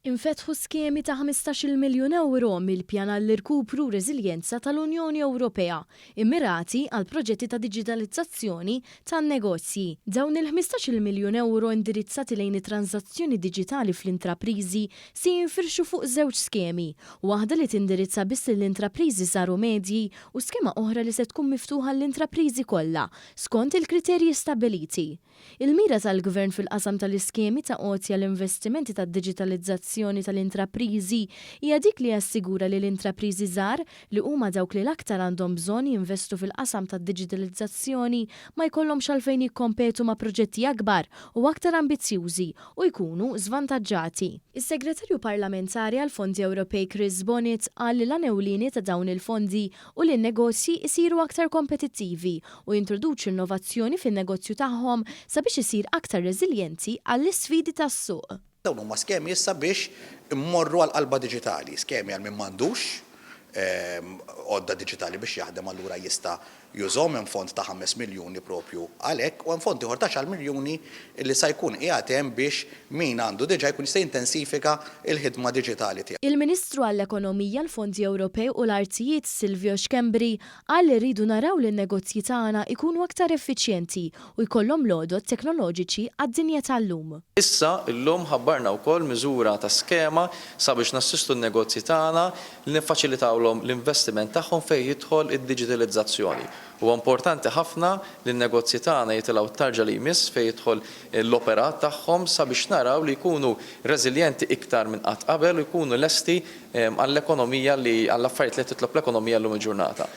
Infetħu skemi ta' 15-il miljun ewro mill-Pjan għall-Irkupru u Reżiljenza tal-Unjoni Ewropea, immirati għal proġetti ta' diġitalizzazzjoni tan-negozji. Dawn il-15-il miljun ewro indirizzati lejn it-tranżazzjoni diġitali fl-intrapriżi se jinfirxu fuq żewġ skemi, waħda li tindirizza biss lill-intrapriżi żgħar u medji u skema oħra li se tkun miftuħa għall-intrapriżi kollha, skont il-kriterji stabbiliti. Il-mira tal-Gvern fil-qasam tal-iskemi ta' għotja l-investimenti tad-diġitalizzazzjoni tal-intrapriżi hija dik li jassigura li l-intrapriżi żgħar, li huma dawk li l-aktar għandhom bżonn jinvestu fil-qasam tad-diġitalizzazzjoni, ma jkollhomx għalfejn jikkompetu ma' proġetti akbar u aktar ambizzjużi u jkunu żvantaġġati. Is-Segretarju Parlamentari għall-Fondi Ewropej Chris Bonett qal li l-għan ewlieni ta' dawn il-fondi hu li n-negozji jsiru aktar kompetittivi u jintroduċu innovazzjoni fin-negozju tagħhom sabiex isir aktar reżiljenti għall-isfidi tas-suq. Dawn huma skemi issa biex immorru għall-qalba diġitali, skemi għal min m'għandux għodda diġitali biex jaħdem allura jista' jużhom, hemm fond ta' 5 miljuni propju għalhekk u hemm fond ieħor ta' 10 miljuni li sa jkun qiegħed hemm biex min għandu diġà jkun jista' jintensifika l-ħidma diġitali tiegħu. Il-Ministru għall-Ekonomija, l-Fondi Ewropej u l-Artijiet Silvio Schembri Qal li rridu naraw li n-negozji tagħna jkunu aktar effiċjenti u jkollhom l-għodod teknoloġiċi għad-dinja tal-lum. Issa, illum ħabbarna wkoll miżura ta' skema sabiex nassistu n-negozji tagħna li niffaċilitawlhom l-investiment tagħhom fejn jidħol id-diġitilizzazzjoni. Huwa importanti ħafna li n-negozji tagħna jitilgħu t-tarġa li jmiss fejn jidħol l-operat tagħhom sabiex naraw li jkunu reżiljenti iktar minn qatt qabel u jkunu lesti għall-ekonomija li għall-affarijiet li qed titlob l-ekonomija llum il-ġurnata.